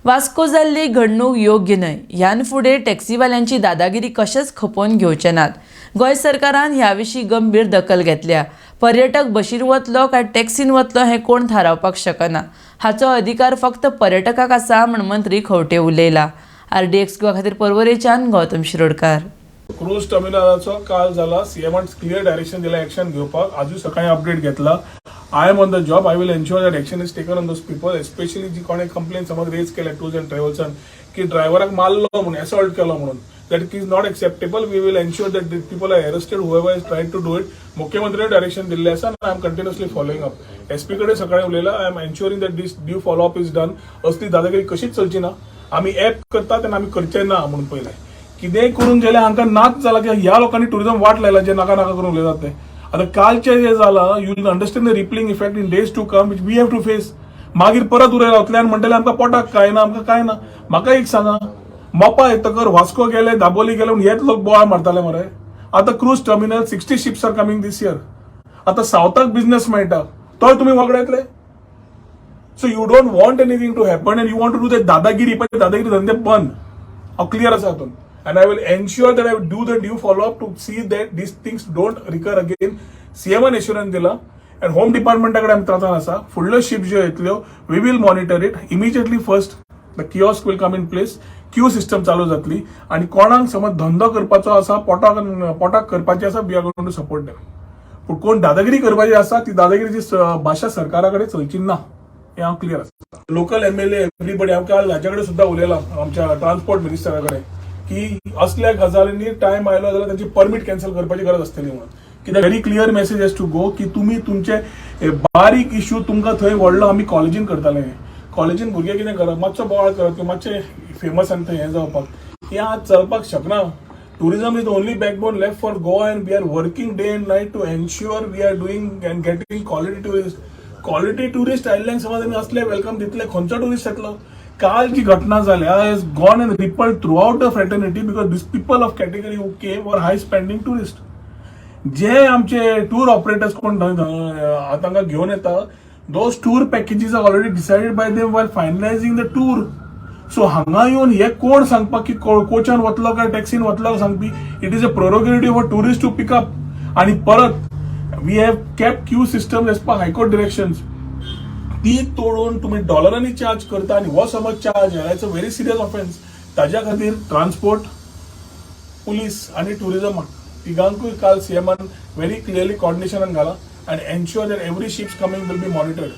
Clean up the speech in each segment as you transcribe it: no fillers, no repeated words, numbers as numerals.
वास्को जाल्ली घडणूक योग्य न्हय. ह्यान फुडें टॅक्सीवाल्यांची दादागिरी कशेंच खपोवन घेवचे नात. गोंय सरकारान ह्या विशीं गंभीर दखल घेतल्या. पर्यटक बशीर वतलो काय टॅक्सीन वतलो हें कोण थारावपाक शकना. हाचो अधिकार फक्त पर्यटकाक आसा म्हूण मंत्री खंवटे उलयला. आरडीएक्स गोवा खातीर पर्वरेच्यान गौतम शिरोडकार. क्रूज टर्मिनलाचो काल जाला. सीएमान क्लियर डायरेक्शन दिला एक्शन घेवपाक. आजूय सकाळी अपडेट घेतला. I am on the job. I will ensure that action is taken on those people, especially जी कोणे कंप्लेन समज रेज केल्या टूर्स अँड ट्रॅव्हल्सान की ड्रायव्हराक मारलो म्हणून, असॉल्ट केलो म्हणून. That is not acceptable. We will ensure that people are arrested, whoever is try to do it. मुख्यमंत्र्यांनी डायरेक्शन दिल्लें आसा आनी I am continuously following up. SP कडेन सकाळी उलयला. I am ensuring that this due follow up is done. असली दादागिरी कशीच चलची ना. आमी ऍप करतात आनी आमी करचे ना म्हणून. पयलें कितेंय करून गेले हांकां नाच जाला की ह्या लोकांनी टुरिझम वाट लायला, जे नाका नाका करून उलयतात ते. आतां कालचें जें जालां, you will understand the rippling effect in days to come, which we have to face. मागीर परत उरय रावतले आनी म्हणटले आमकां पोटाक काय ना, आमकां काय ना. म्हाका एक सांगा, मोपा येतकर वास्को गेले, दाबोली गेले म्हूण हेच लोक बोवाळ मारताले मरे. आतां cruise terminal, 60 ships are coming this year. आतां सावथाक बिझनेस मेळटा, तोय तुमी वगडायतले. So you don't want anything to happen and you want to do that दादागिरी. पण दादागिरी धंदे बंद. हांव क्लियर आसा हातून and I will ensure that I will do the due follow up to see that these things don't recur again. सीएमान assurance दिला अँड होम डिपार्टमेंटा कडेन आमी त्रासान आसा. फुडल्यो शिप ज्यो येतल्यो, we will monitor it immediately. First the kiosk will come in place, queue system चालू जातली आनी कोणाक समज धंदो करपाचो आसा, पोटाक पोटाक करपाची आसा, we are going to support them. पूण कोण दादागिरी करपाची आसा, ती दादागिरीची भाशा सरकारा कडेन चलची ना, हें हांव क्लियर आसा. लोकल एमएलए, एवरीबडी, हांव काल हाच्या कडेन सुद्दां उलयलां, आमच्या ट्रान्सपोर्ट मिनिस्टरा कडेन, की असल्या गजालींनी टायम आयलो जाल्यार तांची परमीट कॅन्सल करपाची गरज आसतली म्हणून. कित्याक very clear message has to go की तुमी तुमचे हे बारीक इश्यू तुमकां थंय व्हडलो. आमी कॉलेजीन करताले. कॉलेजीन भुरगे कितें करप, मातसो बोवाळ करप किंवा मातशें फेमस आनी थंय हें जावपाक, हें आज चलपाक शकना. Tourism is the only backbone left for Goa and we are working day and night to ensure we are doing and getting quality tourist. Quality tourist आयिल्ल्यांक समज आमी असले welcome दितले, खंयचो टुरिस्ट येतलो? काल जी घटना जाल्या has gone and rippled throughout the fraternity because this people of category who came were high spending tourist. जे आमचे टूर ऑपरेटर्स कोण तांकां घेवन येता, those tour packages are already decided by them while finalizing the tour. So हांगा येवन हे कोण सांगपाक की कोचान वतलो काय टॅक्सीन वतलो सांगपी? It is a prerogative of a tourist to pick up. आणि परत we have kept queue system as per High Court directions. ती तोडून तुम्ही डॉलरांनी चार्ज करता आणि हो समज charge, it's a very serious offence. ताज्या खातीर ट्रान्सपोर्ट, पुलीस आणि टुरिझम तिगांकूय काल सीएमान व्हेरी क्लिअरली कॉर्डिनेशनान घाला and ensure that every ships coming will be monitored.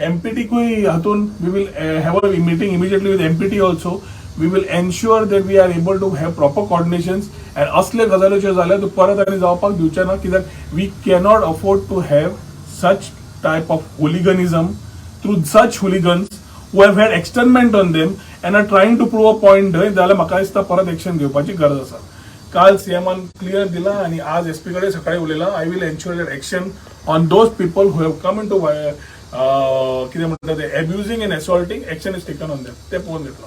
एमपीटीकूय हातून we will have a meeting immediately with MPT also. We will ensure that we are able to have proper coordinations and असले गजाली ज्यो जाल्या त्यो परत आनी जावपाक दिवचे ना, कित्याक we cannot afford to have such type of hooliganism through such hooligans who have had externment on them and are trying to prove a point. न्हय जाल्यार म्हाका दिसता परत एक्शन घेवपाची गरज आसा. काल सीएमान क्लियर दिला आणि आज एसपी कडेन सकाळी उलयला. I will ensure that action on those people who have come into कितें म्हणटा ते, abusing and assaulting, action is taken on them. ते पळोवन घेतला.